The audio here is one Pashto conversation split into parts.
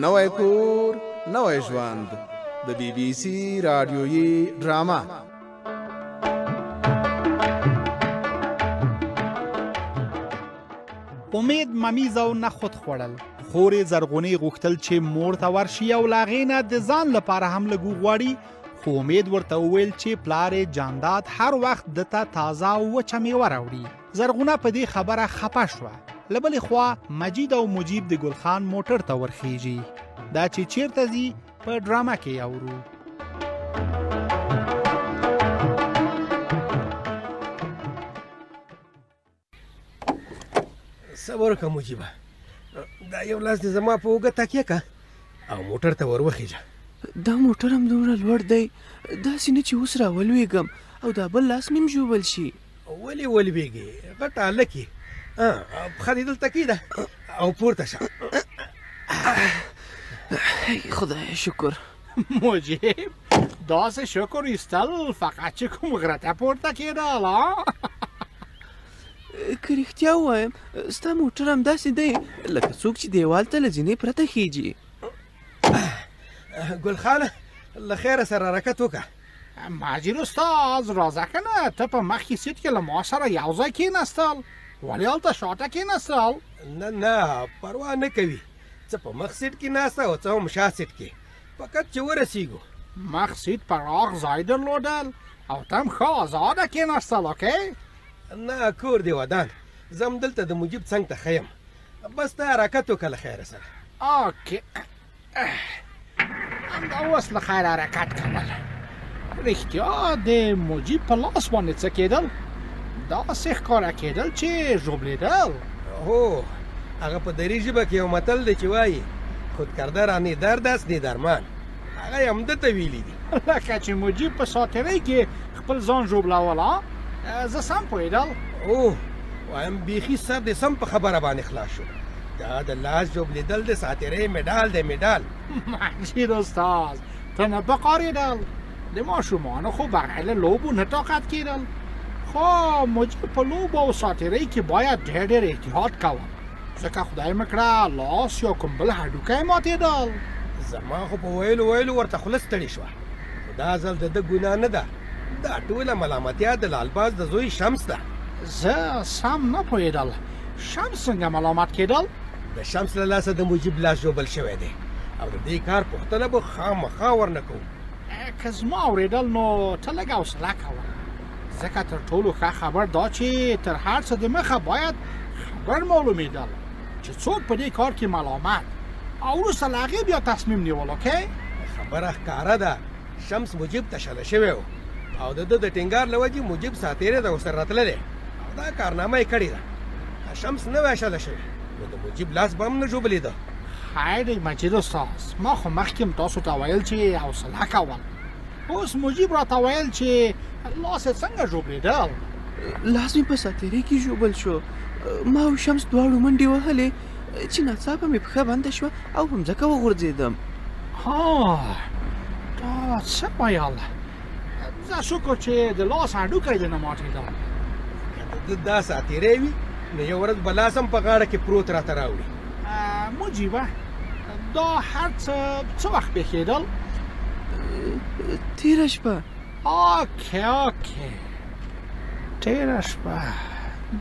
نوی کور نوی ژوند، د بي بي سي راډیويي ډرامه. امید ممیز او نخود خوړل. خورې زرغونې غوښتل چې مور ته ورشي او له هغې نه د ځان لپاره هم لږ وغواړي، خو امید ورته وویل چې پلار یې جانداد هر وخت ده ته تازه او وچه میوه راوړي. زرغونه په دې خبره خپه شوه. له بلې خوا مجید او مجیب د ګلخان موټر ته ورخیږي. دا چې چیرته ځي په ډرامه کې یې اورو. صبر وکړه مجیبه، دا یو لاس دې زما په اوږه تکیه که او موټر ته ور وخیژه. دا موټر هم دومره لوړ دی، داسې نه چې اوس راولوېږم او دا بل لاس مې هم ژوبل شي. ولې ولوېږې؟ غټه هلک یې. پښه دې دلته کېږده او پورته شه. خدایه شکر. مجیب داسې شکر ایستل فقط چې کوم غره ته پورته کېدل. که رښتیا ووایم ستا موټر همداسې دی لکه څوک چې دیوال ته له زینې پرته خیږي. ګل خانه له خیره سره حرکت وکړه. مجید استاد راځه که نه، ته په مخکې سیټ کې له ما سره یو ځای کېناستل، ولې هلته شاته کېناستل؟ نه نه پروا نه کوي، څه په مخ سیټ کې ناسته او څه هم شا سیټ کې، فقط چې ورسیږو. مخ سیټ پراخ ځای درلودل او ته هم ښه ازاده کېناستل. okay؟ نه کور دې ودان، زه هم دلته د مجیب څنګ ته ښه یم، بس ته حرکت وکړه له خیره سره. okay همدا اوس له خیره حرکت کول. رښتیا د مجیب په لاس باندې څه کېدل؟ داسې ښکاره کېدل چې ژوبلېدل. هو هغه په دري ژبه کې یو متل دی چې وایي خودکرده را نه درد است نه درمان، هغه یې همده ته ویلي دي. لکه چې مجیب په ساتېرۍ کې خپل ځان ژوبلول. زه سم پوهېدل. اوه وایم بیخي سر دې سم په خبره باندې خلاص شو. دا د لاس ژوبلېدل د ساتېرۍ مډال دی، مډال. مجید استاد ته نه پکارېدل، د ماشومانو خو بغیر له لوبو نه طاقت کېدل، خو مجیب په لوبو او ساتېرۍ کې باید ډېر ډېر احتیاط کول، ځکه خدای مه کړه لاس یا کوم بل هډوکی ماتېدل. زما خو په ویلو ویلو ورته خوله ستړې شوه، خو دا ځل د ده ګناه نه ده، دا ټوله ملامتیا د لالباز د زوی شمس ده. زه سم نه پوهېدل، شمس څنګه ملامت کېدل؟ د شمس له لاسه د مجیب لاس ژوبل شوی دی او د دې کار پوښتنه به خامخا ورنه کوو. که زما اورېدل نو ته لږ حوصله کوه، ځکه تر ټولو ښه خبر دا چې تر هر څه د مخه باید خبر معلومېدل چې څوک په دې کار کې ملامت او وروسته له هغې بیا تصمیم نیول. okay؟ خبره ښکاره ده، شمس مجیب ته شله شوی و او د ده د ټینګار له وجې مجیب ساتېرې ته ورسره راتللی او دا کارنامه یې کړې ده. که شمس نه وای شله شوی نو د مجیب لاس به هم نه ژوبلېده. خیر دی مجید استاد، ما خو مخکې هم تاسو ته ویل چې حوصله کول، اوس مجیب راته ویل چې لاس یې څنګه ژوبلېدل. لاس مې په ساتېرۍ کې ژوبل شو، ما او شمس دواړو منډې وهلې چې ناڅاپه مې پښه بنده شوه او په مځکه وغورځېدم. ها تا څه ویل؟ زه شکر چې د لاس هډوکی دې نه ماتېدل. که د ده دا ساتېری وي نو یو ورځ به لاس هم په غاړه کې پروت راته راوړي. مجیبه دا هر څه څه وخت پېښېدل؟ تېره شپه. okay okay تېره شپه.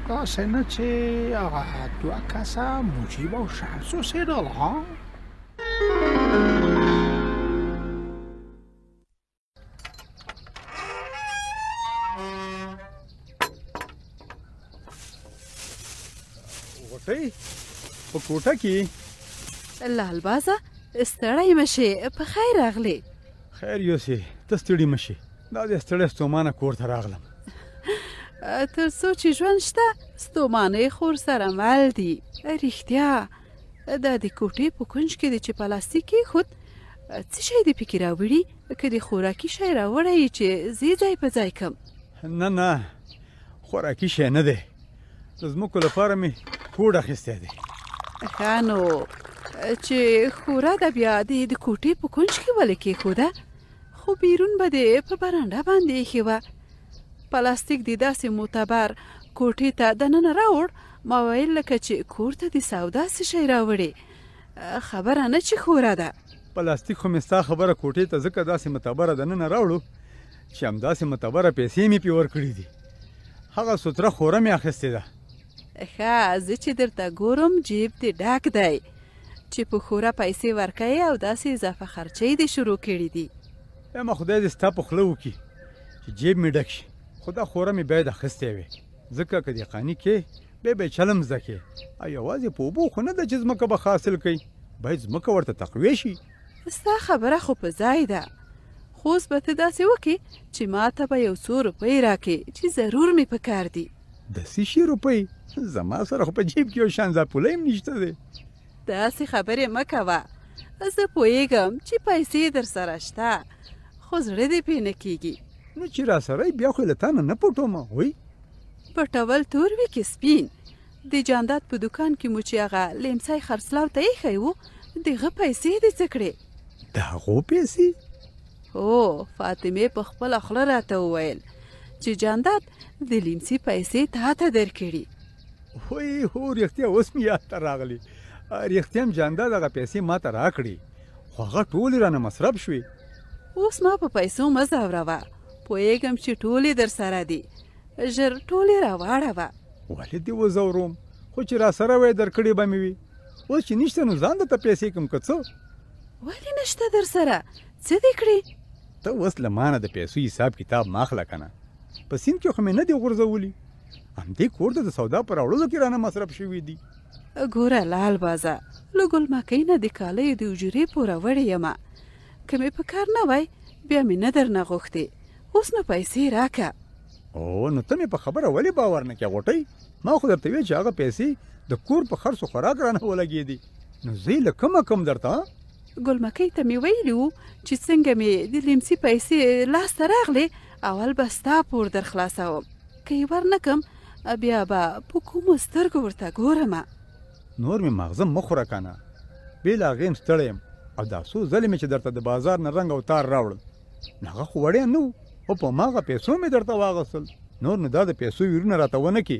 داسې نه چې هغه دوه کسه مجیب او شمس اوسېدل؟ ها غوټۍ په کوټه کې. لالبازه ستړی مه شې، په خیر راغلې. خیر یوسې، ته ستړي مه شې، دا د ستړی ستومانه کور ته راغلم. تر څو چې ژوند شته ستومانۍ خو ورسره مل دي. رښتیا دا د کوټې په کنج کې دی چې پلاستیک کېښود، څه شی دې پکې راوړي؟ که دې خوراکي شی راوړی چې زه ځای په ځای کم. نه نه خوراکي شی نه دی، د ځمکو لپاره مې کوډ اخیستی دی. ښه نو چې ښوره ده بیا دې د کوټې په کنج کې ولې کېښوده؟ خو بیرون به دې په برنډه باندې ایښې وه. پلاستیک دې داسې معتبر کوټې ته دننه راوړ، ما ویل لکه چې کور ته دې سودا څه شی راوړې. خبره نه چې ښوره ده. پلاستیک خو مې ستا خبره کوټې ته ځکه داسې متبره دننه راوړو چې همداسې متبره پیسې مې پې ورکړي دي. هغه ستره خوره مې اخیستې ده. ښه، زه چې درته ګورم جیب دې ډک دی چې په ښوره پیسې ورکوې او داسې اضافه خرچۍ دې شروع کړي دي. اما خدای دې ستا په خوله وکړي چې جیب مې ډک شي، خو دا خوره مې باید اخیستی وی، ځکه که دهقاني کې بیا به یې چلم زده کې، او یوازې په اوبو خو نه ده چې ځمکه به ښه حاصل کوي، باید ځمکه ورته تقویه شي. ستا خبره خو په ځای ده، خو اوس به ته داسې وکړې چې ما ته به یو څو روپۍ راکړې چې ضرور مې په کار دي. د څه شي روپۍ؟ زما سره خو په جیب کې یو شان زاپولۍ هم نشته دی. داسې خبرې مه کوه، زه پوهېږم چې پیسې در سره شته، خو زړه دې پې نه کېږي. نو چې راسره یې بیا خو یې له تا نه نه پټوم. وایي پټول تور وي که سپین؟ د جانداد په دوکان کې مو چې هغه لیمڅی خرڅلاو ته ایښی و، د هغه پیسې دې څه کړې؟ د هغو پیسې؟ هو، فاطمې په خپله خوله راته وویل چې جانداد د لیمڅي پیسې تا ته درکړي. وای هو، رښتیا اوس مې یاد ته راغلې. رښتیا هم جانداد هغه پیسې ما ته راکړې، خو هغه ټولې رانه مصرف شوې. اوس ما په پیسو مه ځوروه، پوهېږم چې ټولې در سره دي، ژر ټولې راواړوه. ولې دې وځوروم؟ خو چې راسره وای درکړې به مې وي، اوس چې نشته نو ځان درته پیسې کوم که څه؟ ولې نشته در سره؟ څه دې کړي؟ ته اوس له ما نه د پیسو حساب کتاب مه اخله که نه، په سیند کې خو مې نه دي غورځولي، همدې کور ته د سودا په راوړلو کې رانه مصرف شوي دي. ګوره لال بازه، له ګل مکۍ نه د کالیو د اجورې پوروړې یمه، که مې په کار نه وای بیا مې نه درنه غوښتې، اوس نو پیسې راکه. او نو ته مې په خبره ولې باور نه کې غوټۍ؟ ما خو درته ویل چې هغه پیسې د کور په خرڅ و خوراک رانه ولګېدې، نو زه یې له کومه کوم درته؟ ګل مکۍ ته مې ویلي وو چې څنګه مې د لیمڅي پیسې لاسته راغلې اول به ستا پور در خلاصوم، که یې ورنه کم بیا به په کومو سترګو ورته ګورمه. نور مې ماغزه مه خوره که نه، بې له هغې هم ستړی یم، او دا څو ځلې مې چې درته د بازار نه رنګ او تار راوړل نو هغه خو وړیا نه وو، خو په هماغه پیسو مې درته واغوستل. نور نو دا د پیسو ویرونه راته ونه کې.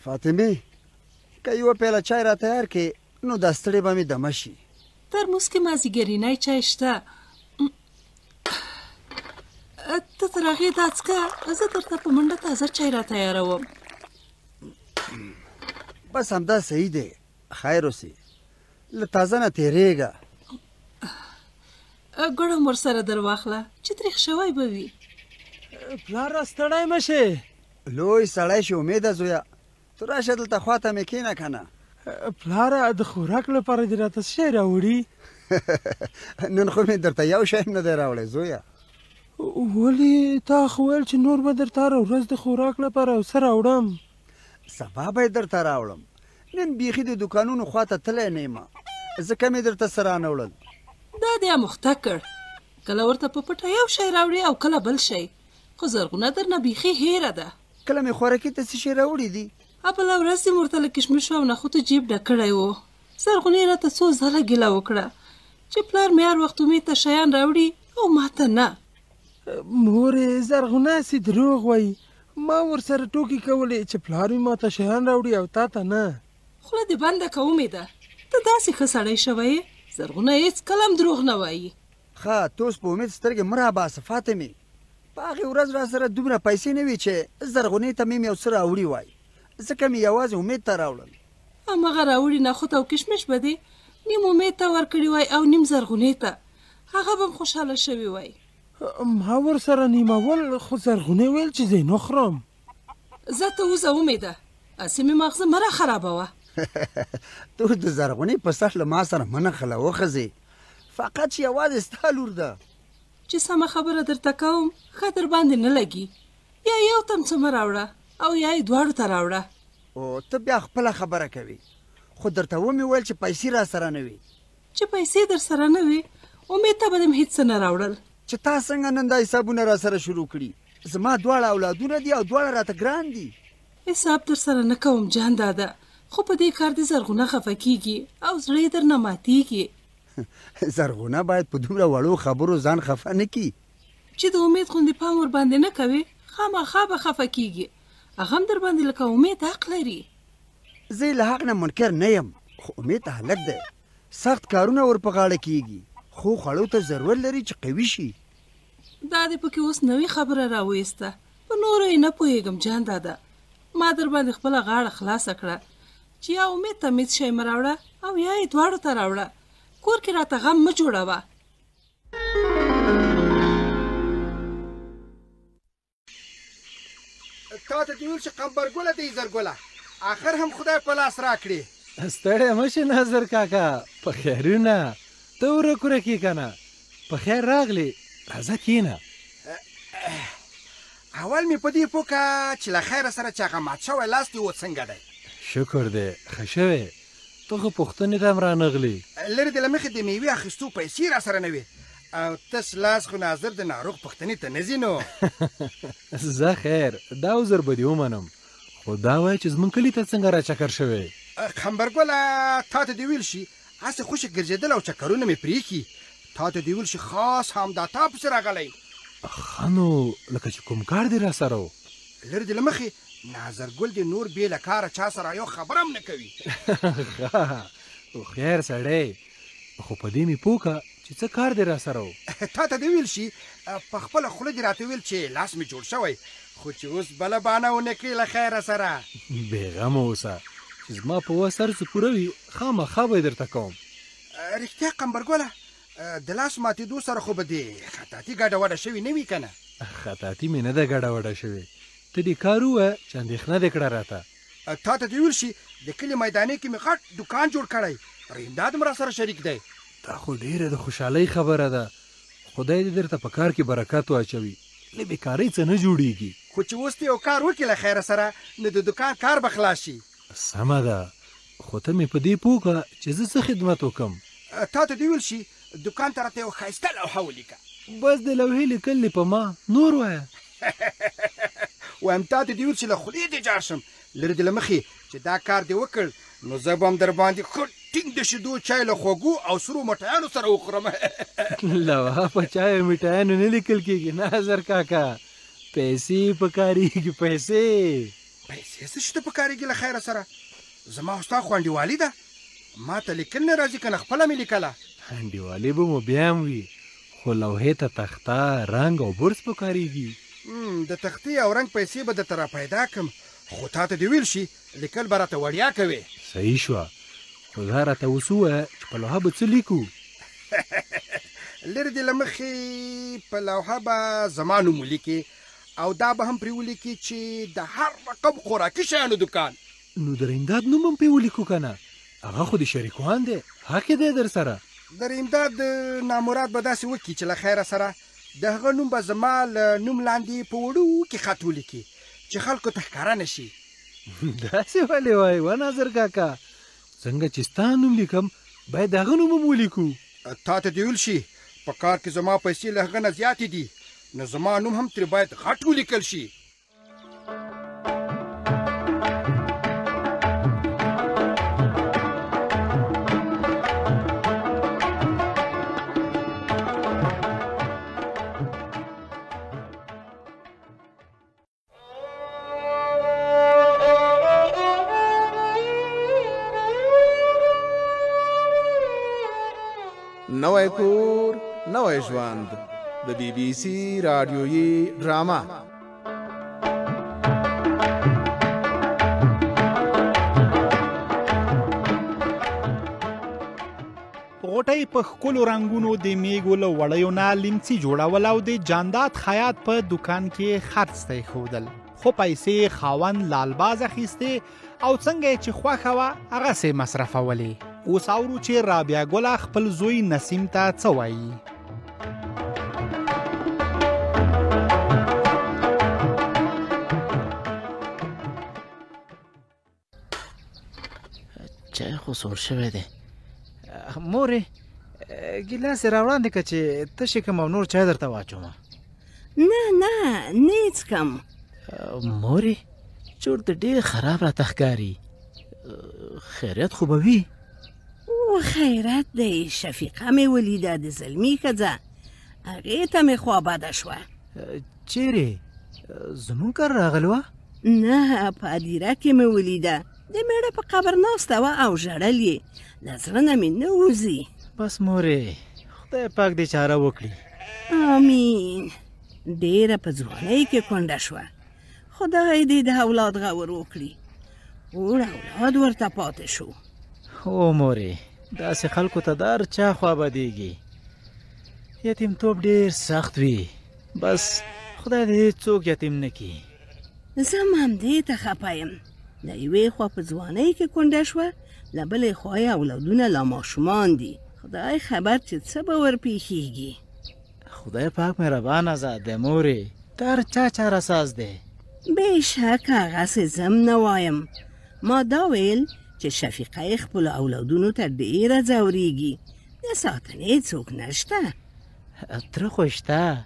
فاطمې، که یوه پیاله چای را تیار کړې نو دا ستړې به مې دمه شي. ترموز کې مازیګرینی چای شته، ته تر هغې دا څکه، زه درته په منډه تازه چای را تیاروم. بس همدا صحیح دی، خیر اوسې، له تازه نه تېرېږه. ګوړ هم ورسره در واخله چې تریخ شوی به وي. پلاره ستړی مه شې. لوی سړی شې امیده زویه، ته راشه دلته خواته مې کښېنه که نه. پلاره د خوراک لپاره دې راته څه شی راوړي؟ نن خو مې درته یو شی هم نه دی راوړی زویه. ولې؟ تا خو ویل چې نور به درته هره ورځ د خوراک لپاره یو څه راوړم. سبا به یې درته راوړم، نن بیخي د دوکانونو خواته تللی نه یم، ځکه مې درته څه رانه وړل. دا دې اموخته کړ، کله ورته په پټه یو شی راوړي او کله بل شی، خو زرغونه درنه بیخي هېره ده. کله مې خوراکي ته څه شی راوړي دي؟ بله ورځ دې ورته له کشمشو او نخوتو جیب ډک کړی و. زرغونې راته څو ځله ګیله وکړه چې پلار مې هر وخت امید ته شیان راوړي او ماته نه. مورې زرغونه هسې دروغ وایي، ما ورسره ټوکې کولې چې پلار مې ماته شیان راوړي او تا ته نه. خوله دې بنده که امیده، ته داسې ښه سړی شوی یې، زرغونه هېڅکله هم دروغ نه وایي. ښه ته اوس په امید سترګې مه راباسه فاطمې، په هغې ورځ راسره دومره پیسې نه وې چې زرغونې ته مې یو څه راوړي وای، ځکه مې یوازې امید ته راوړل. هماغه راوړي نخود او کشمش به دې نیم امید ته ورکړي وای او نیم زرغونې ته، هغه به هم خوشحاله شوي وای. ما ورسره نیمول، خو زرغونې ویل چې زه یې نه خورم. ځه ته وځه امیده، هسې مې ماغزه مه راخرابوه. ته اوس د زرغونې په سر له ما سره مه نښله وښځې، فقط چې یوازې ستا لور ده. چې سمه خبره درته کوم ښه در باندې نه لګي، یا یو تم څه مه راوړه او یا یې دواړو ته راوړه. او ته بیا خپله خبره کوې، خو درته ومې ویل چې پیسې راسره نه وې. چې پیسې درسره نه وې امید ته به دې هم هېڅ څه نه راوړل. چې تا څنګه نن دا حسابونه راسره شروع کړي؟ زما دواړه اولادونه دي او دواړه راته ګران دي. حساب درسره نه کوم جان داده، خو په دې کار دې زرغونه خفه کیږي او زړه یې درنه ماتیږي. زرغونه باید په دومره وړو خبرو ځان خفه نه کړي. چې د امید غوندې پام ورباندې نه کوې خامخا به خفه کیږي هغه هم درباندې لکه امید حق لري. زه یې له حق نه منکر نه یم، خو امید هلک دی، سخت کارونه ور په غاړه کیږي، خو خوړو ته ضرورت لري چې قوي شي. دا دې پکې اوس نوې خبره راوایسته، په نورو یې نه پوهېږم جان دادا. ما در باندې خپله غاړه خلاصه کړه چې یا امید ته مې څه شی مه راوړه او یا یې دواړو ته راوړه، کور کې راته غم مه جوړوه. تا ته دې ویل چې قمبرګله دی زرګله، اخر هم خدای په لاس راکړې. ستړی مه شې ناظر کاکا، په خیرونه. ته ورک ورک یې که نه؟ په خیر راغلې، راځه کښېنه. اول مې په دې پوه که چې له خیره سره چې هغه مات شوی لاس دې اوس څنګه دی؟ شکر دی ښه شوی، ته خو پوښتنې ته هم رانغلې. لرې دې له مخې د میوې اخیستو پیسې راسره نه وې، او تش لاس خو ناظر د ناروغ پوښتنې ته نه ځي نو. ځه خیر، دا عذر به دې ومنم، خو دا وایه چې زموږ کلي ته څنګه راچکر شوی؟ قمبرګله تا ته دې ویل شي هسې خوشې ګرځېدل او چکرونه مې پرېښي، تا ته دې ویل شي خاص همدا تا پسې راغلی. ښه نو لکه چې کوم کار دې راسره و؟ لرې دې له مخې ناظرګل دې نور بې له کاره چا سره یو خبره هم نه کوي. ښه هوښیار سړی، خو په دې مې پوه که چې څه کار دې راسره و؟ تا ته دې ویل شي په خپله خوله دې راته ویل چې لاس مې جوړ شوی، خو چې اوس بله بانه ونه کړې له خیره سره. بېغمه اوسه، چې زما په وس هر څه پوره وي خامخا به یې درته کوم. رښتیا قمبرګله، د لاس ماتېدو سره خو به دې خطاطي ګډه وډه شوې نه وي که نه؟ خطاطي مې نه ده ګډه وډه شوې، ته دې کار ووایه چې اندېښنه دې کړه راته. تا ته دې ویل شي د کلي میدانې کې مې غټ دوکان جوړ کړی، رحیمداد هم راسره شریک دی. دا خو ډېره د خوشحالۍ خبره ده، خدای دې درته په کار کې برکت واچوي، له بېکارۍ څه نه جوړېږي. خو چې اوس ته یو کار وکړې له خیره سره، نو د دوکان کار به خلاص شي. سمه ده، خو ته مې په دې پوه کړه چې زه څه خدمت وکړم. تا ته دې ویل شي دوکان ته راته یو ښایسته لوحه ولیکه. بس د لوحې لیکل دې په ما، نور وایه. وایم تا ته دې ویل چې له خولې دې جار شم، لرې دې له مخې چې دا کار دې وکړ نو زه به هم در باندې ښه ټینګ د شیدو چای له خوږو او سرو مټایانو سره وخورم. لوحه په چای او مټایانو نه لیکل کېږي ناظر کاکا، پیسې پکارېږي. پیسې پیسې څه شي ته پکارېږي له خیره سره؟ زما او ستا خو انډیوالي ده، ما ته لیکل نه راځي که نه خپله مې لیکله. انډیوالي به مو بیا هم وي، خو لوحې ته تخته، رنګ او برس پکارېږي. د تختې او رنګ پیسې به درته را پیدا کړم، خو تا ته دې ویل شي لیکل به راته وړیا کوې. صحیح شوه، خو دا راته اوس ووایه چې په لوحه به څه لیکو؟ لرې دې له مخې په لوحه به زما نوم ولیکې، او دا به هم پرې ولیکې چې د هر رقم خوراکي شیانو دوکان. نو د رحیمداد نوم هم پرې ولیکو که نه؟ هغه خو د شریکوان دی، حق یې دی در سره. د رحیمداد نامراد به داسې وکړي چې له خیره سره د هغه نوم به زما له نوم لاندې په وړوکي خط ولیکي چې خلکو ته ښکاره نه شي. داسې ولې وایې وه ناظر کاکا؟ څنګه چې ستا نوم لیکم باید د هغه نوم هم ولیکو. تا ته دې ویل شي په کار کې زما پیسې له هغه نه زیاتې دي، نو زما نوم هم ترې باید غټ ولیکل شي. نوی کور نوی ژوند، د بي بي سي راډیویي ډرامه. غوټۍ په ښکلو رنګونو د میږو له وړیو نه لیمڅي جوړول او د جانداد خیاط په دوکان کې خرڅ ته ایښودل، خو پیسې یې خاوند لالباز اخیستې او څنګه یې چې خوښه وه هغسې مصرفولې. اوس اورو چې رابیا ګله خپل زوی نسیم ته څه وایي. چای خو سوړ شوی دی. مورې ګیلاس یې راوړاندې که چې تشې کړم او نور چای درته واچوم. نه نه نه یې څښم. مورې چورت ډېر خراب راته ښکاري، خیریت خو به وي؟ او خیرت دی، شفیقه مې ولیده، د زلمي ښځه، هغې ته مې خوا بده شوه. چیرې؟ زمونږ کره راغلې وه؟ نه، په هدیره کې مې ولیده. د مېړه په قبر ناسته وه او ژړل یې. له زړه نه مې نه وځي. بس مورې، خدای پاک دې چاره وکړي. آمین. ډېره په ځوانۍ کې کونډه شوه. خدای دې د اولاد غور وکړي. وړ اولاد ورته پاتې شو. او مورې، داسې خلکو ته د هر چا خوا بدېږي. یتیمتوب ډېر سخت وي. بس خدای دې هېڅوک یتیم نه کړي. زه هم همدې ته خپه یم. له یوې خوا په ځوانۍ کې کونډه شوه، له بلې خوا یې اولادونه لا ماشومان دي. خدای خبر چې څه به ورپېښېږي. خدای پاک مهربانه ذات دی مورې، د هر چا چاره ساز دی. بېشکه هغسې زه هم نه وایم. ما دا ویل چې شفیقه یې خپلو اولادونو ته ډېره ځورېږي، د ساتنې څوک نشته. تره خو شته،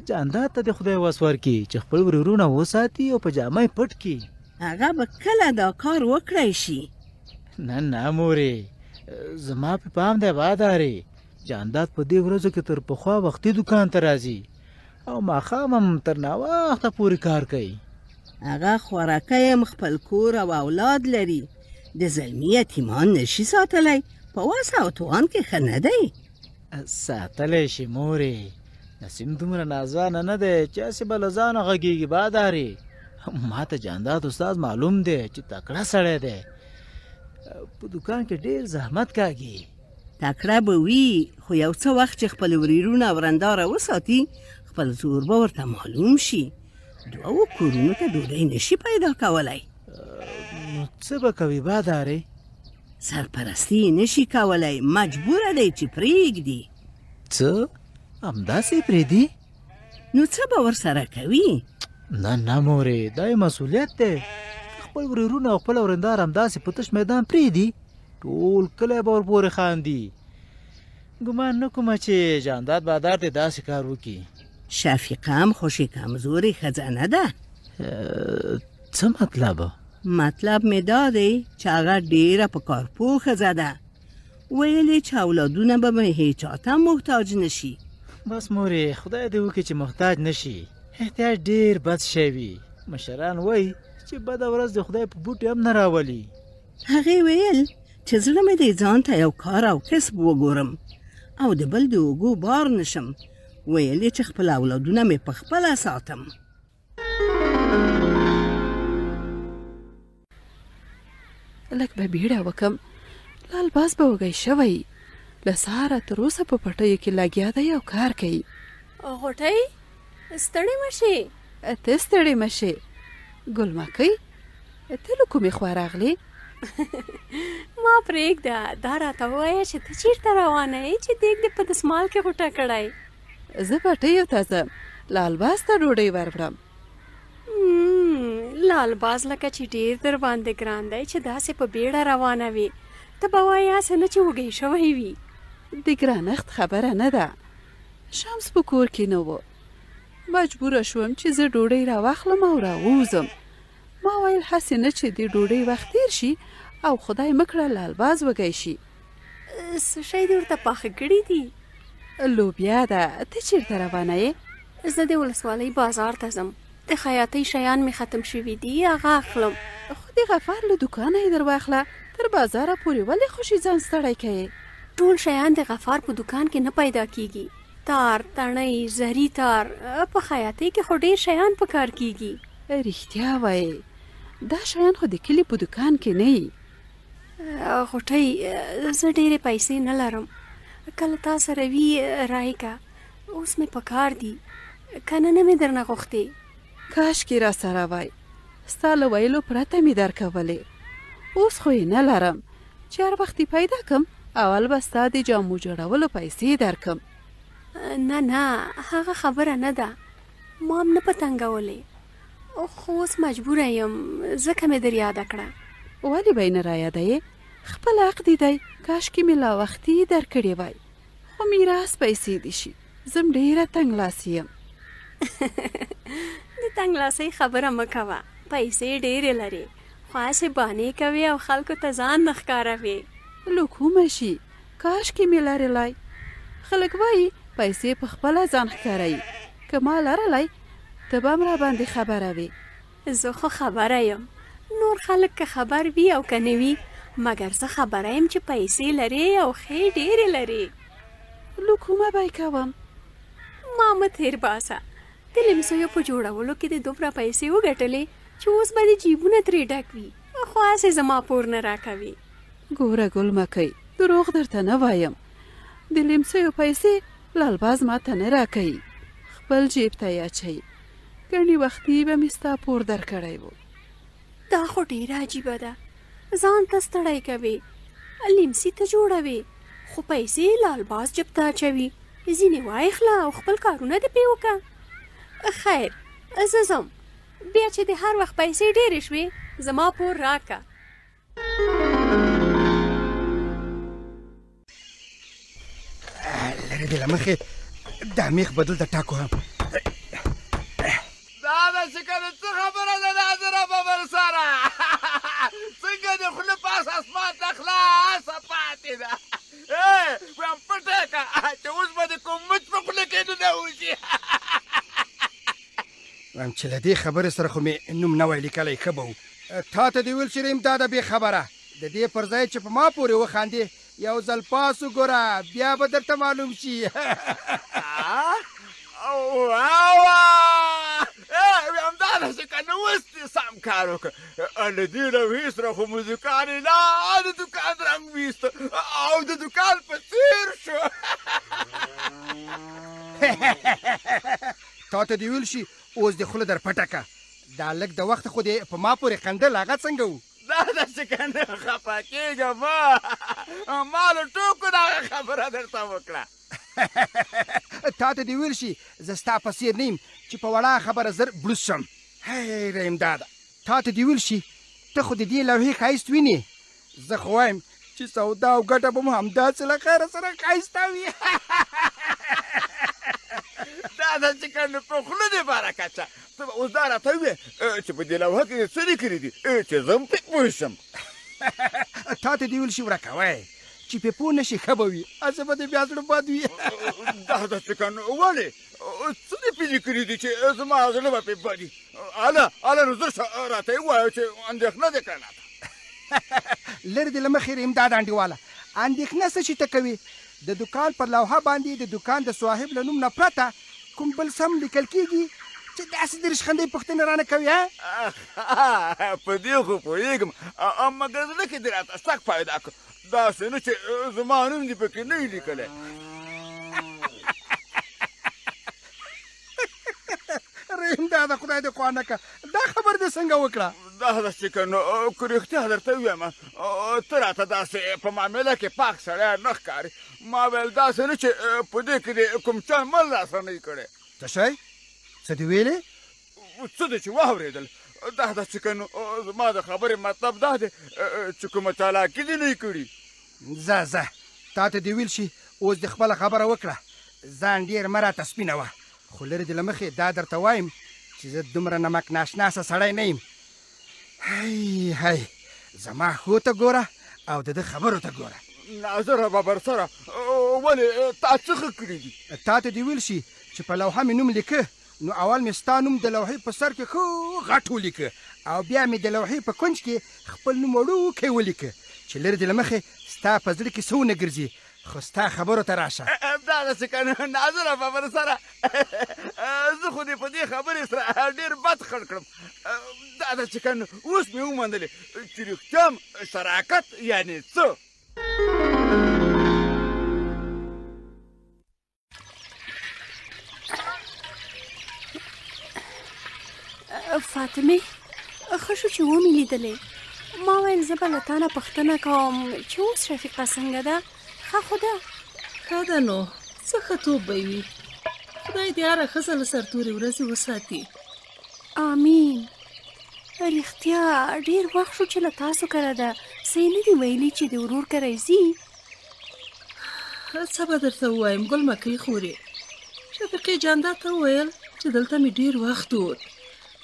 جانداد ته دې خدای وس ورکړي چې خپل ورورونه وساتي او په جامه یې پټ کړي. هغه به کله دا کار وکړای شي؟ نه نه مورې، زما په پام دی بادارې. جانداد په دې ورځو کې تر پخوا وختي دوکان ته راځي او ماښام هم تر ناوخته پورې کار کوي. هغه خوراکی هم خپل کور او اولاد لري، د زلمي یتیمان نشي ساتلی، په وس او توان کې ښه نه دی. ساتلی شي مورې، نسیم دومره ناځوانه نه دی چې هسې به له ځانه غږېږي. بادارې، ما ته جانداد استاد معلوم دی چې تکړه سړی دی، په دوکان کې ډېر زحمت کاږي. تکړه به وي، خو یو څه وخت چې خپل وریرونه او ورنداره وساتي، خپل زور به ورته معلوم شي. دوو کورونو ته ډوډۍ نشي پیدا کولی. نو څه به کوي بادارې؟ سرپرستي یې نشي کولی، مجبوره دی چې پرېږدي. څه؟ همداسې یې پرېږدي؟ نو څه به ورسره کوي؟ نه نه مورې، دا یې مسؤلیت دی. که خپل ورېرونه او خپله ورېنداره همداسې په تش میدان پرېږدي، ټول کلی به ورپورې خاندي. ګمان نه کوم چې جانداد بادار دې داسې کار وکړي. شفیقه هم خوشې کمزورې ښځه نه ده. څه مطلب؟ مطلب مې دا دی چې هغه ډېره په کار پوه ښځه ده. ویل یې چې اولادونه به مې هېچا ته محتاج نه شي. بس مورې، خدای دې وکړي چې محتاج نه شي. احتیاج ډېر بد شی وي. مشران وایي چې بده ورځ د خدای په بوټي هم نه راولي. هغې ویل چې زړه مې دی ځان ته یو کار او کسب وګورم او د بل د اوږو بار نشم. ویل یې چې خپل اولادونه مې په خپله ساتم. لږ به بیړه وکم، لال باز به وږی شوی، له سهاره تر اوسه په پټیو کې لګیا دی او کار کوي. غوټۍ، ستړې مه شې. ته ستړې مه شې ګل مکۍ، ته له کومې خوا راغلې؟ ما پرېږده، دا راته ووایه چې ته چېرته روانه یې چې دېګ دې په دسمال کې غوټه کړی؟ زه پټیو ته ځم، لال باز ته ډوډۍ وروړم. لال باز لکه چې ډېر در باندې ګران دی چې داسې په بیړه روانه وي، ته به وایې هسې نه چې وږی شوی وي. د ګرانښت خبره نه ده، شمس په کور کې نه و، مجبوره شوم چې زه ډوډۍ راواخلم او راووځم. ما ویل هسې نه چې د ډوډۍ وخت تېر شي او خدای مه کړه لال باز وږی شي. څه شی دې ورته پاخه کړي دي؟ لوبیا ده. ته چېرته روانه یې؟ زه د ولسوالۍ بازار ته ځم، د خیاطۍ شیان مې ختم شوي دي، هغه اخلم. خو د غفار له دوکانه یې درواخله، تر بازاره پورې ولې خوشې ځان ستړی کوې؟ ټول شیان د غفار په دوکان کې نه پیدا کیږي، تار، تڼۍ، زري تار، په خیاطۍ کې خو ډېر شیان په کار کیږي. رښتیا وایې، دا شیان خو د کلي په دوکان کې نه وي. غوټۍ، زه ډېرې پیسې نه لرم، که له تا سره وي رایې که، اوس مې په کار دي، که نه نه مې درنه غوښتې. کاشکې راسره وای، ستا له ویلو پرته مې درکولې، اوس خو یې نه لرم، چې هر وخت یې پیدا کم اول به ستا د جامو جوړولو پیسې درکم. نه نه، هغه خبره نه ده، ما هم نه په تنګولې، خو اوس مجبوره یم، ځکه مې در یاده کړه. ولې به یې نه رایادوې؟ خپل حق دې دی، کاشکې مې لا وختي درکړې وای، خو میراث پیسې دې شي، زه هم ډېره تنګلاسې یم. د تنګلاسۍ خبره مه کوه، پیسې ډېرې لرې، خو هسې بانې کوې او خلکو ته ځان نه ښکاروې. له کومه شي، کاشکې مې لرلای. خلک وايي پیسې په خپله ځان ښکاروي، که ما لرلای ته به هم راباندې خبره وې. زه خو خبره یم، نور خلک که خبر وي او که نه وي، مګر زه خبره یم چې پیسې لرې او ښې ډېرې لرې. له کومه به یې کوم؟ ما مه تېر باسه، د لیمڅیو په جوړولو کې دې دومره پیسې وګټلې چې اوس به دې جیبونه ترې ډک وي، خو هسې زما پور نه راکوې. ګوره ګل مکۍ، دروغ درته نه وایم، د لیمڅیو پیسې لالباز ماته نه راکوي، خپل جیب ته یې اچوي. ګڼې وختي به مې ستا پور درکړی و. دا خو ډېره عجیبه ده، ځان ته ستړی کوې، لیمڅي ته جوړوې، خو پیسې لالباز جیب ته اچوي. ځینې وایخله او خپل کارونه دې پرې وکړه. خیر، زه ځم، بیا چې دې هر وخت پیسې ډېرې شوې زما پور راکړه. لرې دې له مخې دا میخ به دلته ټاکو هم. دا داسې که نه څه خبره ده ناظره ببر سره، څنګه دې خوله پاس اسمان ته خلاصه پاتې ده؟ وایم پټه یې کړه چې اوس به دې کوم مچ په خوله کې ننوځي. وایم چې له دې خبرې سره خو مې نوم نه وای لیکلی ښه به و. تا ته دې ویل چې رحیم داده بې خبره، د دې پر ځای چې په ما پورې وخاندې یو ځل پاس وګوره، بیا به درته معلوم شي. همدا داسې که نه اوس دې سم کار وکړ. له دې لوحې سره خو مو دوکان لا د دوکان رنګ ویست او د دوکان په څېر شو. تا ته دې ویل شي اوس دې خوله در پټه کړه، دا لږ د وخته خو دې په ما پورې خندل، هغه څنګه و؟ دا داسې که نه خفه کېږه مه، ما له ټوکو دغه خبره درته وکړه. تا ته دې ویل شي زه ستا په څېر نه یم چې په وړه خبره زر بړوس شم. هی رحیم داده، تا ته دې ویل شي ته خو د دې لوحې ښایست وینې، زه خو وایم چې سودا او ګټه به مو همداسې له خیره سره ښایسته وي. دا داسې که نه په خوله دې برکت شه. ته به اوس دا راته ووایې چې په دې لوحه کې دې څه لیکلي دي چې زه هم پرې پوه شم. تا ته دې ویل شي ورکه وایې چې پرې پوه نه شي ښه به وي، هسې به دې بیا زړه بد وي. دا داسې که نه ولې څه دې پرې لیکلي دي چې زما زړه به پرې بد وي؟ هله هله نو زر شه راته یې ووایه چې اندېښنه دې کړه راته. لرې دې له مخې رحیم داده انډیواله، اندېښنه څه شي ته کوې؟ د دوکان پر لوحه باندې د دوکان د صاحب له نوم نه پرته کوم بل سم لیکل کېږي چې داسې د ریشخندۍ پوښتنه رانه کوي؟ ها په دې خو پوهېږم، مګر زړه کې دې راته شک پیدا کړ، داسې نه چې زما نوم دې پکې نه وي لیکلی. رحیم داده خدای دې خوا نه کړه، دا خبر دې څنګه وکړه؟ دا داسې که نو که رښتیا درته ووایم ته راته داسې په معامله کې پاک سړی نه ښکارې. ما ویل داسې نه چې په دې کې دې کوم چا مل راسره نه وي کړی. څه شی؟ څه دې ویلې؟ څه دې چې واورېدل. دا داسې که نو زما د خبرې مطلب دا دی چې کومه چالاکي دې نه وي کړي. ځه ځه، تا ته دې ویل شي اوس دې خپله خبره وکړه، ځان ډېر مه راته سپینوه، خو لرې دې له مخې دا درته وایم چې زه دومره نمک ناشناسه سړی نه یم. هی هی، زما ښو ته ګوره او د ده خبرو ته ګوره. ناظره ببر سره ولې تا څه ښه کړي دي؟ تا ته دې ویل شي چې په لوحه مې نوم لیکه، نو اول مې ستا نوم د لوحې په سر کې ښه غټ ولیکه او بیا مې د لوحې په کنج کې خپل نوم وړوکی ولیکه چې لرې دې له مخې ستا په زړه کې څه ونه ګرځي، خو ستا خبرو ته راشه. دا داسې که نه ناظره ببر سره زه خو دې په دې خبرې سره ډېر بد خړ کړم. دا داسې که نه اوس مې ومنلې چې رښتیا هم شراکت یعنې څه. فاطمې، ښه شو چې ومې لیدلې. ما ویل زه به له تا نه پوښتنه کوم چې اوس شفیقه څنګه ده؟ ښه خو ده؟ ښه ده نو، څه ښه توب به وي. خدای دې هره ښځه له سرتورې ورځې وساتي. آمین. رښتیا ډېر وخت شو چې له تاسو کره ده، څه یې نه دي ویلي چې د ورور کره یې ځي؟ څه به درته ووایم ګل مکۍ خورې، شفیقې جانداد ته وویل چې دلته مې ډېر وخت ووت،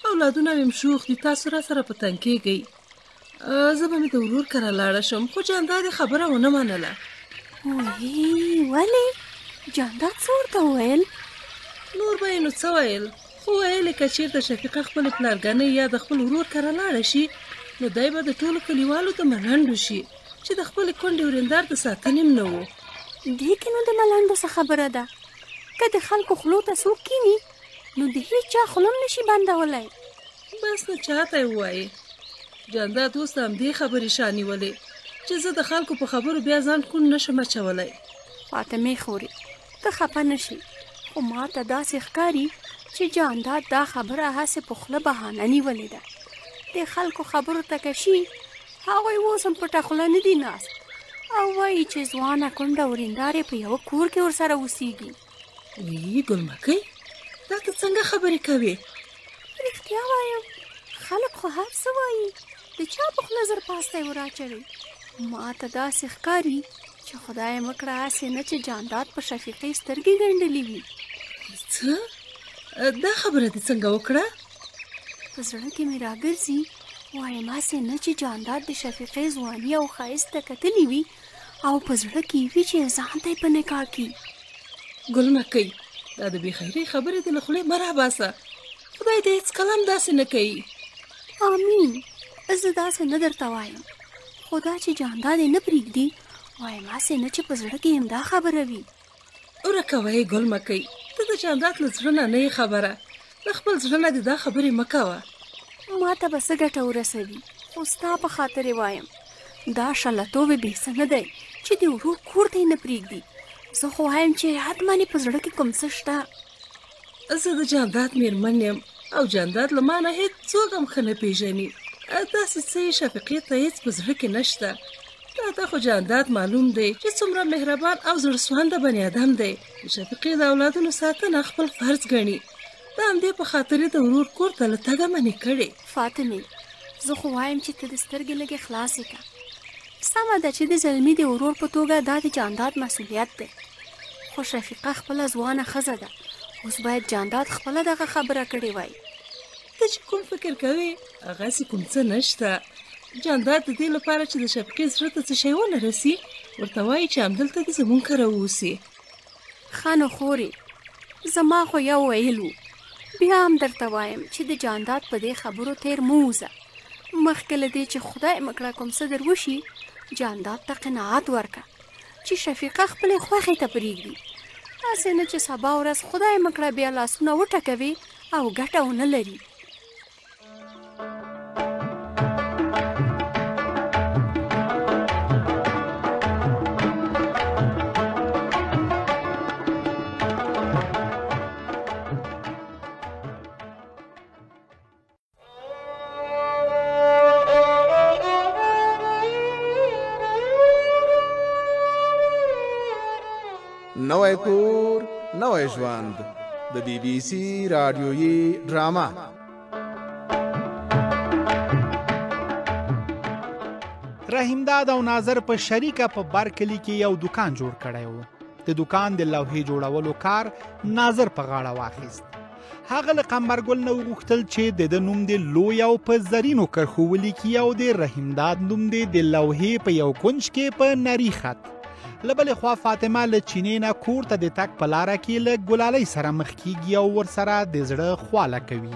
اولادونه مې شوخ دي، تاسو را سره په تنګ کېږئ، زه به مې د ورور کره لاړه شم. خو جانداد یې خبره ونه منله. وی ولې؟ جانداد څه ورته وویل؟ نور به یې نو څه ویل، خو ویل یې که چېرته شفیقه خپلې پلارګنۍ یا د خپل ورور کره لاړه شي نو دی به د ټولو کلیوالو د ملنډو شي چې د خپلې کونډې وریندار د ساتنې هم نه و. دې کې نو د ملنډو څه خبره ده؟ که د خلکو خولو ته څوک کیني نو د هیچا خوله هم نشي بندولی. بس نو چاته یې ووایې. جانداد اوس د همدې خبرې شا نیولې چې زه د خلکو په خبرو بیا ځان کوڼ نه شم اچولی. فاطمې خورې ته خپه نه شې خو ماته داسې ښکاري چې جانداد دا خبره هسې په خوله بهانه نیولې ده. د خلکو خبرو ته که شي هغوی اوس هم پټه خوله نه دي ناست او وایي چې ځوانه کونډه وریندار یې په یوه کور کې ورسره اوسیږي. وی ګلمکۍ دا ته څنګه خبرې کوې؟ رښتیا وایم، خلک خو هر څه وایي، د چا په خوله زرپاستی وراچوي. ما ته داسې ښکاري چې خدای مه کړه هسې نه چې جانداد په شفیقې سترګې ګنډلې وي. څه؟ دا خبره دې څنګه وکړه؟ په زړه کې مې راګرځي، وایم هسې نه چې جانداد د شفیقې ځواني او ښایست ته کتلي وي او په زړه کې وي چې ځان ته یې په نکاح کړي. ګل مکۍ دا د بېخیرۍ خبرې دې له خولې مه راباسه، خدای دې هېڅکله هم داسې نه کوي. آمین. زه داسې نه درته وایم، خو دا چې جانداد یې نه پرېږدي، وایم هسې نه چې په زړه کې یې همدا خبره وي. ورکه وایې ګل مکۍ، ته د جانداد له زړه نه نه یې خبره، له خپل زړه نه دې دا خبرې مه کوه. ما ته به څه ګټه ورسوي، خو ستا په خاطر یې وایم. دا شلتوب یې بې څه نه دی چې د ورور کور ته یې نه پرېږدي. زه خو وایم چې حتما یې په زړه کې کوم څه شته. زه د جانداد میرمن یم او جانداد له ما نه هېڅ څوک هم ښه نه پېژني. داسې څه یې شفیقې ته هېڅ په زړه کې نشته. تا ته خو جانداد معلوم دی چې څومره مهربان او زړه سوانده بني آدم دی. د شفیقې د اولادونو ساتنه خپل فرض ګڼي. د همدې په خاطر یې د ورور کور ته له تګه منع کړې. فاطمې، زه خو وایم چې ته د سترګې لږې خلاصې که. سمه ده چې د زلمي د ورور په توګه دا د جانداد مسولیت دی، خو شفیقه خپله ځوانه ښځه ده، اوس باید جانداد خپله دغه خبره کړې وای. ته چې کوم فکر کوې هغسې کوم څه نشته. جانداد د دې لپاره چې د شفیقې زړه ته څه شی ونه رسي ورته وایي چې همدلته دې زمونږ کره واوسي. ښه نو خورې، زما خو یو ویل وو، بیا هم درته وایم چې د جانداد په دې خبرو تېر مه وځه. مخکې له دې چې خدای مه کړه کوم څه در وشي، جانداد ته قناعت ورکړه چې شفیقه خپلې خوښې ته پرېږدي، هسې نه چې سبا ورځ خدای مه کړه بیا لاسونه وټکوي او ګټه ونه لري. نوی کور نوی ژوند د بي بي سي راډیويي ډرامه. رحیمداد او ناظر په شریکه په بر کلي کې یو دکان جوړ کړی و. د دکان د لوحې جوړولو کار ناظر په غاړه واخیست. هغه له قمبرګل نه وغوښتل چې د ده نوم دې لوی او په زرینو کرښو ولیکي او د رحیمداد نوم دې د لوحې په یو کنج کې په نري خط. له بلې خوا فاطمه له چینې نه کور ته د تګ په لاره کې له ګلالۍ سره مخ کیږي او ورسره د زړه خواله کوي.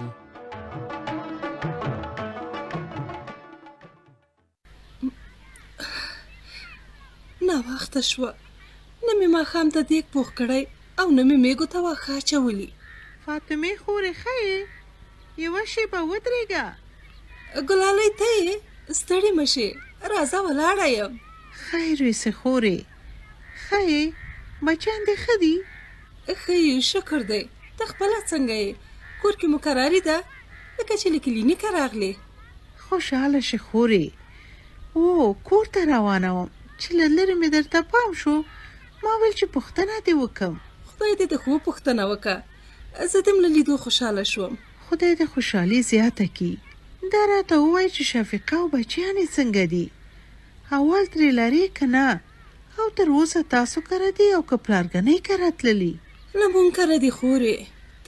ناوخته شوه، نه مې ماښام ته دیګ پوخ کړی او نه مې میږو ته واښه اچولي. فاطمې خورې ښه یې؟ یوه شېبه ودرېږه. ګلالۍ ته یې؟ ستړې مه شې، راځه ولاړه یم. خیر ویسې خورې، ښه یې؟ بچیان دې ښه دي؟ ښه یو شکر دی، ته خپله څنګه یې؟ کور کې مو کراري ده؟ لکه چې له کلینیکه راغلې. خوشحاله شې خورې. هو، کور ته روانه وم چې له لرې مې درته پام شو، ما ویل چې پوښتنه دې وکم. خدای دې د ښو پوښتنه وکه، زه دې هم له لیدو خوشحاله شوم. خدای دې خوشحالي زیاته کړي. دا راته ووایه چې شفیقه او بچیان یې څنګه دي؟ احوال ترې لرې که نه؟ او تر اوسه تاسو کره دي او که پلارګنۍ کره تللي؟ له مونږ کره دي خورې،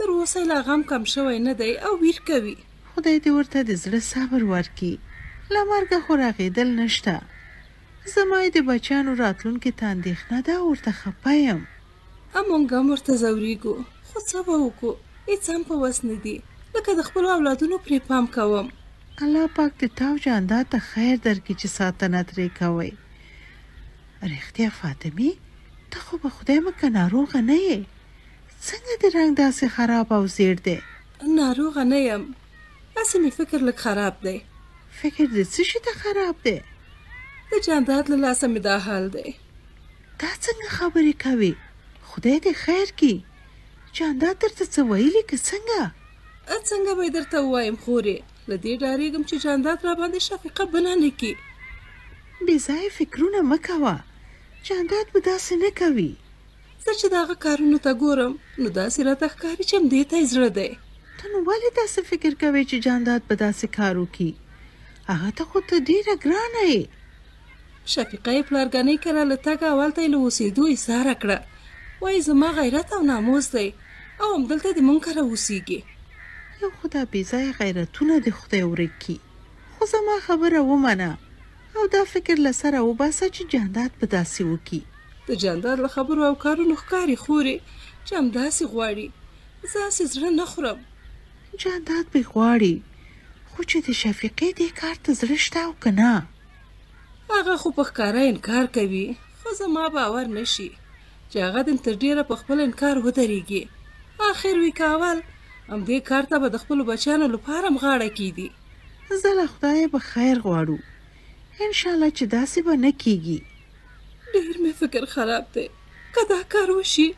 تر اوسه یې لا غم کم شوی نه دی او ویر کوي. خدای دې ورته د زړه صبر ورکړي، له مرګه خو رغېدل نشته. زما یې د بچیانو راتلونکې ته اندېښنه ده او ورته خپه یم. مونږ هم ورته ځورېږو، خو څه به وکړو، هېڅ هم په وس نه دي، لکه د خپلو اولادونو پرې پام کوم. الله پاک دې تا او جانداد ته خیر درکړي چې ساتنه ترې کوئ. رښتیا فاطمې، ته خو به خدای مه که ناروغه نه یې؟ څنګه دې رنګ داسې خراب او زیړ دی؟ ناروغه نه یم، هسې مې فکر لږ خراب دی. فکر دې څه شي ته خراب دی؟ د جانداد له لاسه مې دا حال دی. دا څنګه خبرې کوې؟ خدای دې خیر کړي. جانداد درته څه ویلي که څنګه؟ څنګه به یې درته ووایم خورې، له دې ډارېږم چې جانداد راباندې شفیقه بنه نه کړي. بې ځایه فکرونه مه کوه، جانداد به داسې نه کوي. زه چې د هغه کارونو ته ګورم نو داسې راته ښکاري چې همدې ته یې زړه دی. ته نو ولې داسې فکر کوې چې جانداد به داسې کار وکړي؟ هغه ته خو ته ډېره ګرانه یې. شفیقه یې پلارګنۍ کره له تګه او هلته یې له اوسېدو ایساره کړه، وایي زما غیرت او ناموس دی او همدلته دې مونږ کره اوسېږي. یو خو دا بې ځایه غیرتونه دې خدای ورک کړي، خو زما خبره ومنه او دا فکر له سره وباسه چې جانداد به داسې وکړي. د جانداد له خبرو او کارونو ښکاري خورې چې همداسې غواړي، زه هسې زړه نه خورم. جانداد به غواړي، خو چې د شفیقې دې کار ته زړه شته او که نه؟ هغه خو په ښکاره انکار کوي، خو زما باور نه شي چې هغه دې تر ډېره په خپل انکار ودرېږي. اخر وي که اول، همدې کار ته به د خپلو بچیانو لپاره هم غاړه کېږدي. زه له خدایه به خیر غواړو، انشاالله چې داسې به نه کېږي. ډېر مې فکر خراب دی، که دا کار وشي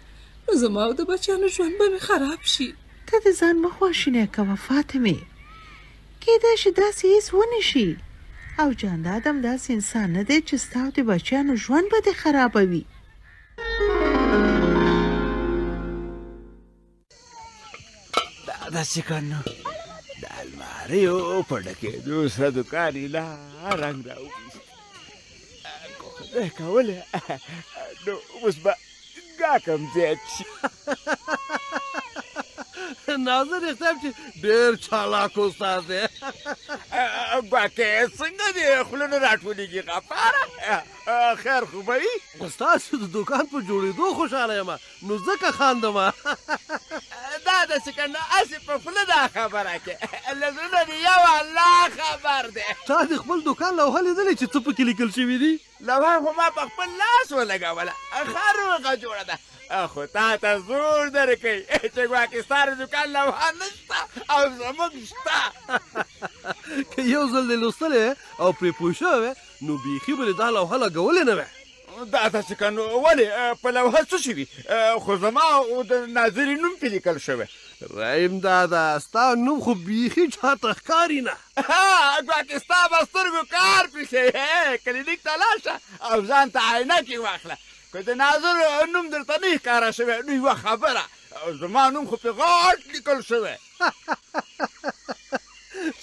نو زما او د بچیانو ژوند به مې خراب شي. ته د ځان مه خواشینی کوه فاطمې، کېدای شي داسې هېڅ ونه شي او جانداد هم داسې انسان نه دی چې ستا او د بچیانو ژوند به دې خرابوي. دا داسې که نو د الماریو په ډکېدو سره دوکان یې لا رنګ راوویست. که خدای کولی نو اوس به ګاک هم زیات شي. ناظر رښتیا هم چې ډېر چالاک استاد دی. ګواکې څنګه دې خوله نه راټولېږي غفاره؟ خیر خو به وي. ستاسو د دوکان په جوړېدو خوشحاله یم، نو ځکه خاندم. دا داسې که نه هسې په خوله دا خبره کې له زړه نه دې یو الله خبر دی. تا د خپل دوکان لوحه لیدلې چې څه پکې لیکل شوي دي؟ لوحه خو ما په خپل لاس ولګوله، ښه روغه جوړه ده، خو تا ته زور درکوي چې ګواکې ستا د دوکان لوحه نشته او زموږ شته. که یو ځل دې لوستلې او پرې پوه شوی وې نو بیخي به دې دا لوحه لګولې نه وی. دا داسې که نو ولې په لوحه څه شوي؟ خو زما او د ناظرې نوم پرې لیکل شوی. رحیم دادا ستا نوم خو بیخي چاته ښکاري نه. ګواکې ستا به سترګو کار پرې شي. کلینیک ته لاړ شه او ځان ته عینکې واخله. که د ناظر نوم درته نه ښکاره شوی نو یوه خبره، زما نوم خو پرې غټ لیکل شوی.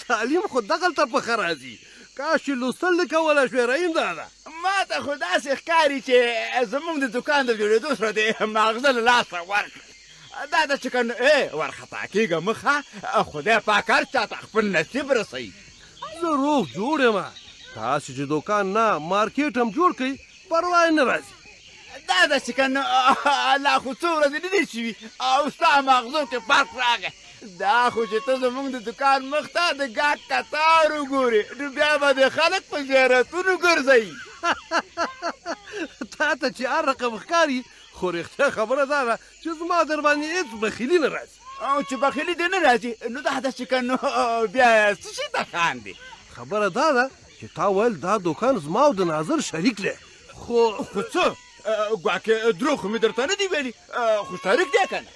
تعلیم خو دغلته په ښه راځي، کاش چې لوستل دې کولی شوې رحیم دادا. ما ته خو داسې ښکاري چې زموږ د دوکان د جوړېدو سره دې ماغزه له لاسه ورکړل. دا ده چې که وارخطا کېږه مه ښه، خدای پاک هر چا ته خپل نصیب رسوي. زه روغ جوړ یم، تاسې چې دوکان نه مارکیټ هم جوړ کړئ پروا یې نه راځي. دا ده چې که نه لا خو څو ورځې نه دي شوي او ستا ماغزو کې فرق راغی. دا خو چې ته زموږ د دوکان مخ ته د ګاک کتار وګورې نو بیا به د خلک په زیارتونو ګرځوي. تا ته چې هر رقم ښکاري، خو رښتیا خبره دا ده چې زما در باندې هېڅ بخیلي نه راځي. او چې بخیلي دې نه راځي نو دا ده چې که نو بیا څه شي ته خاندې؟ خبره دا ده چې تا ویل دا دوکان زما او د ناظر شریک دی، خو خو څه؟ ګواکې دروغ خو مې درته نه دي ویلي، خو شریک دی که نه؟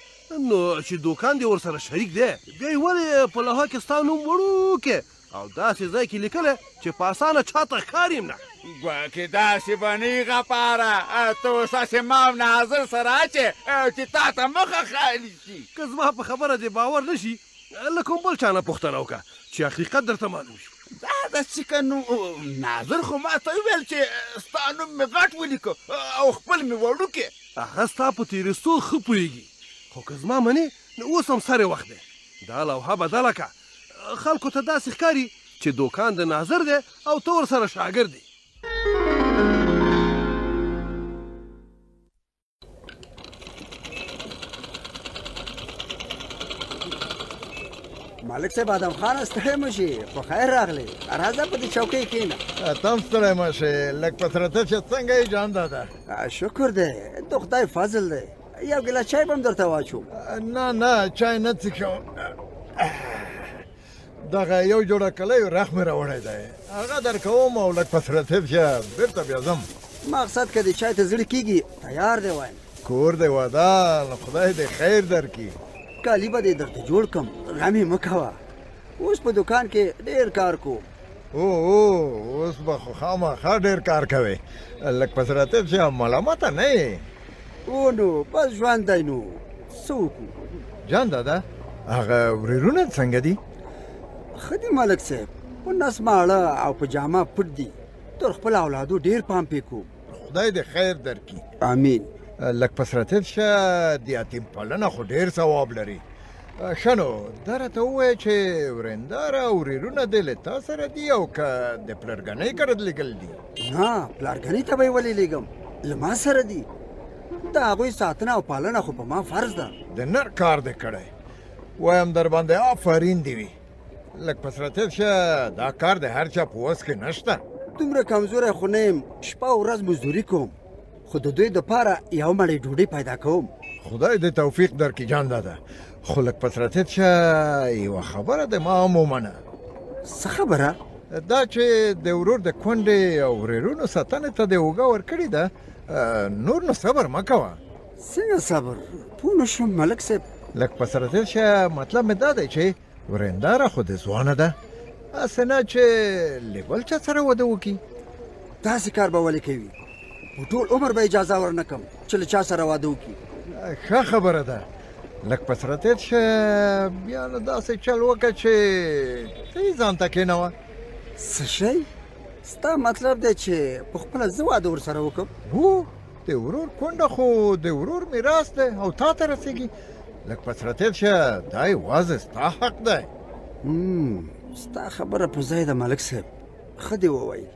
نو چې دوکان دې ورسره شریک دی بیا یې ولې په لوحه کې ستا نوم وړوکی او داسې ځای کې لیکلی چې په اسانه چاته ښکاري هم نه؟ ګواکې داسې به نه وي غفاره، ته اوس هسې ما او ناظر سره اچې چې تا ته مخه خالي شي. که زما په خبره دې باور نه شي له کوم بل چا نه پوښتنه وکړه چې حقیقت درته معلوم شي. دا داسې که نو ناظر خو ما ته وویل چې ستا نوم مې غټ ولیکه او خپل مې وړوکی. هغه ستا په تېرېستو ښه پوهېږي، خو که زما منې نو اوس هم سر وخت دی، دا لوحه بدله کړه. خلکو ته داسې ښکاري چې دوکان د ناظر دی او ته ورسره شاګرد یې. ملک صاحب ادم خانه ستړی مه شې، په خیر راغلې. راځه په دې چوکۍ کښېنه. ته هم ستړی مه شې، لږ په سره تېر شه. څنګه یې جان دادا؟ شکر دی، د خدای فضل دی. یو ګیلاس چای به هم درته واچوم. نه نه، چای نه څښم. دغه یو جوړه کلیو رخ مې راوړی دی، هغه درکوم او لږ په سره تېر شه، بېرته بیا ځم. مقصد که دې چای ته زړه کېږي تیار دی وایم. کور دی ودان، خدای دې خیر درکړي. کالي به دې درته جوړ کړم، غم یې مه کوه. اوس په دوکان کې ډېر کار کوم. او اوس به خو خامخا ډېر کار کوې. لږ په سره تېر شه، ملامته نه یې. او نو بس ژوند دی نو څه وکړو. جان دادا، هغه ورېرونه څنګه دي؟ ښه دي ملک صاحب، په نس ماړه او په جامه پټ دي. تر خپل اولادو ډېر پام پې کوم. خدای دې خیر درکړي. امین. لږ په سره تېر شه، د یتیم پالنه خو ډېر ثواب لري. ښه نو دا راته ووایه چې ورېنداره او ورېرونه دې له تا سره دي او که د پلرګنۍ کره لېږل دي؟ نه، پلارګنۍ ته به یې ولې لېږم، له ما سره دي. د هغوی ساتنه او پالنه خو په ما فرض ده. د نر کار دې کړی، وایم در باندې آفرین دې وي. لږ په سره تېر شه، دا کار د هر چا په وس کې نشته. دومره کمزوری خو نه یم، شپه او ورځ مزدوري کوم، خو د دوی دپاره یو مړی ډوډۍ پیدا کوم. خدای دې توفیق درکړي جان دادا. خو لږ په سره تېر شه، یوه خبره دې ما هم ومنه. څه خبره؟ دا چې د ورور د کونډې او ورېرونو ساتنې ته دې اوږه ورکړې ده، نور نو صبر مه کوه. څنګه صبر؟ پوه نه شوم ملک صاحب. لږ په سره تېر شه، مطلب مې دا دی چې ورېنداره خو دې ځوانه ده، هسې نه چې له بل چا سره واده وکړي. داسې کار به ولې کوي؟ په ټول عمر به اجازه ورنه کړم چې له چا سره واده وکړي. ښه خبره ده، لږ په سره تېر شه، بیا نو داسې چل وکړه چې ته یې ځان ته کښېنوه. څه شی؟ ستا مطلب دی چې په خپله زه واده ورسره وکړم؟ هو، د ورور کونډه خو د ورور میراث دی او تا ته رسېږي. لږ په سره تېر شه، دا یوازې ستا حق دی. ستا خبره په ځای ده ملک صاحب، ښه دې وویل.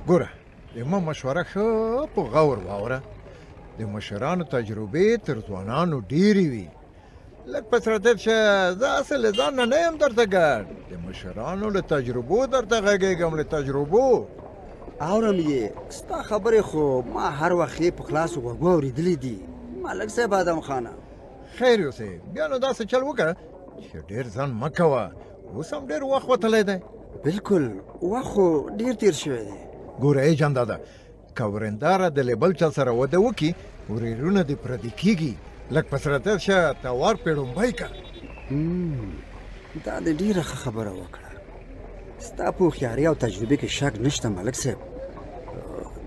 ګوره، د ما مشوره ښه په غور واوره. د مشرانو تجربې تر ځوانانو ډېرې وي. لږ په سره تېر شه، زه هسې له ځان نه نه یم درته ګډ، د مشرانو له تجربو درته غږېږم، له تجربو. اورم یې، ستا خبرې خو ما هر وخت ښې په خلاصو غوږو اورېدلې دي ملک صاحب ادم خانه. خیر یوسې، بیا نو داسې چل وکړه چې ډېر ځان مه کوه، اوس هم ډېر وخت وتلی دی. بلکل، وخت خو ډېر تېر شوی دی. ګوره ای جان دادا، که ورېنداره د له بل چا سره واده وکړي، ورېرونه دې پردي کېږي. لږ په سره تېر شه، ته وار پې ړومبی که. دا دې ډېره ښه خبره وکړه. ستا په هوښیارۍ او تجربې کې شک نشته ملک صاحب،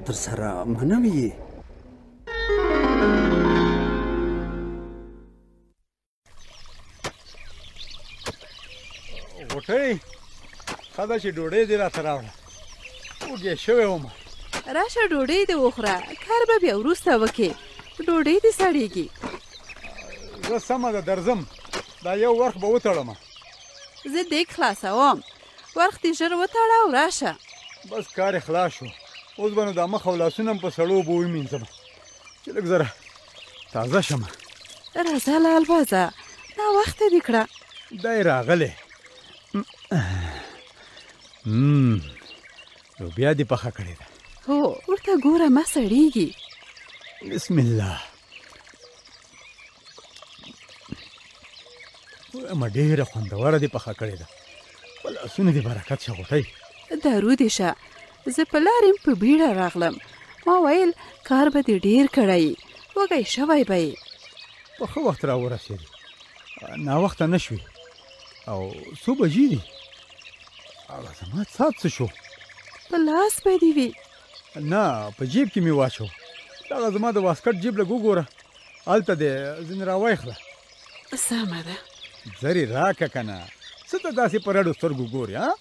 در سره منم یې. غوټۍ، ښه ده چې ډوډۍ دې راته راوړه، وږی شوی وم. راشه ډوډۍ دې وخوره، کار به بیا وروسته وکړې، ډوډۍ دې سړېږي. زه سمه ده درځم، دا یو ورخ به وتړم. زه دیګ خلاصوم، ورخ دې ژر وتړه او راشه. بس کار یې خلاص شو، اوس به نو دا مخ او لاسونه هم په سړو اوبو ومینځم چې لږ زره تازه شم. راځه لالبازه، ناوخته دې کړه. دی راغلی. لوبیا دې پخه کړې ده. هو، ورته ګوره مه سړېږي. بسم الله. ما ډېره خوندوره دې پخه کړې ده، په لاسونو دې برکت شه غوټۍ. دارو دې شه، زه په لارې په بیړه راغلم، ما ویل کار به دې ډېر کړی، وږی شوی به یې. په ښه وخت را ورسېدې، ناوخته نه شوې. او څو بجې دي؟ هغه زما ساعت څه شو؟ په لاس به دې وي. نه، په جیب کې مې واچو. دغه زما د واسکټ جیب لږ وګوره، هلته دی، ځینې راوایخله. سمه ده. زر یې راکه که نه، څه ته داسې په رډو سترګو ګورې؟ ها،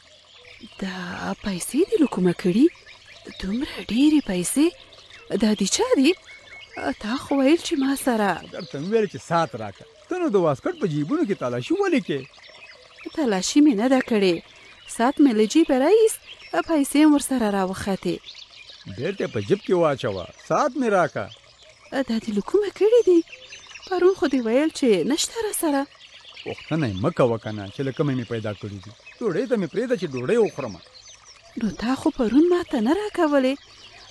دا پیسې دې له کومه کړي؟ دومره ډېرې پیسې، دا دې چا دي؟ تا خو ویل چې ما سره. درته مې ویل چې ساعت راکه، ته نو د واسکټ په جیبونو کې تالاشي ولې کې؟ تالاشي مې نه ده کړې، ساعت مې له جیبه راایست، پیسې هم ورسره راوختې. بېرته په جیب کې واچوه، ساعت مې راکه. دا دې له کومه کړي دي؟ پرون خو دې ویل چې نشته راسره. پوښتنه یې مه کوه که نه چې له کومه مې پیدا کړي دي. ډوډۍ ته مې پرېږده چې ډوډۍ وخورم. نو تا خو پرون ماته نه راکولې،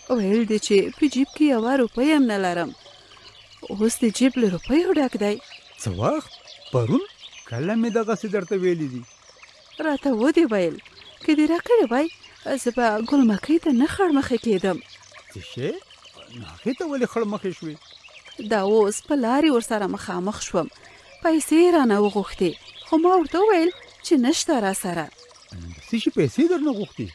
ویل دې چې په جیب کې یوه روپۍ هم نه لرم، اوس دې جیب له روپیو ډک دی. څه وخت؟ پرون؟ کله مې دغسې درته ویلي دي؟ راته ودې ویل که دې راکړې وای زه به ګل مکۍ ته نه خړمخې کېدم. څه شی؟ نو هغې ته ولې خړمخې شوې؟ دا اوس په لارې ورسره مخامخ شوم، پیسې یې رانه وغوښتې، خو ما ورته وویل چې نشته راسره. نو د څه شي پیسې درنه غوښتې؟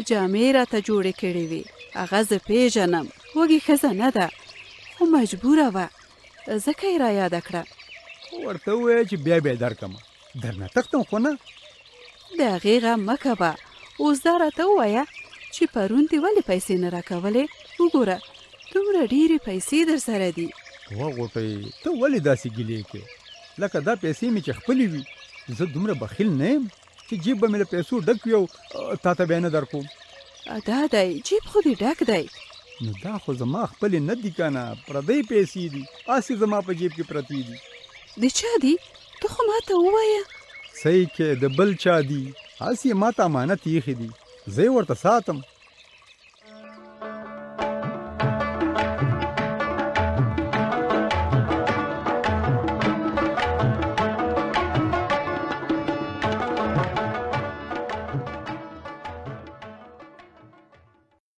جامې یې راته جوړې کړې وې، هغه زه پېژنم، وږې ښځه نه ده، خو مجبوره وه، ځکه یې رایاده کړه. ورته ووایه چې بیا به یې درکړم، درنه تښتم خو نه. د هغې غم مه کوه، اوس دا راته ووایه چې پرون دې ولې پیسې نه راکولې؟ وګوره دومره ډېرې پیسې درسره دي. وه غوټۍ، ته ولې داسې ګیلې کې؟ لکه دا پیسې مې چې خپلې وي. زه دومره بخیل نه یم چې جیب به مې له پیسو ډک وي او تا ته بیا نه درکوم. دا دی جیب خو دې ډک دی. نو دا خو زما خپلې نه دي که نه، پردۍ پیسې دي، هسې زما په جیب کې پرتې دي. د چا دي؟ ته خو ماته ووایه. څه یې کې، د بل چا دي، هسې یې ماته امانت ایښي دي، زه یې ورته ساتم.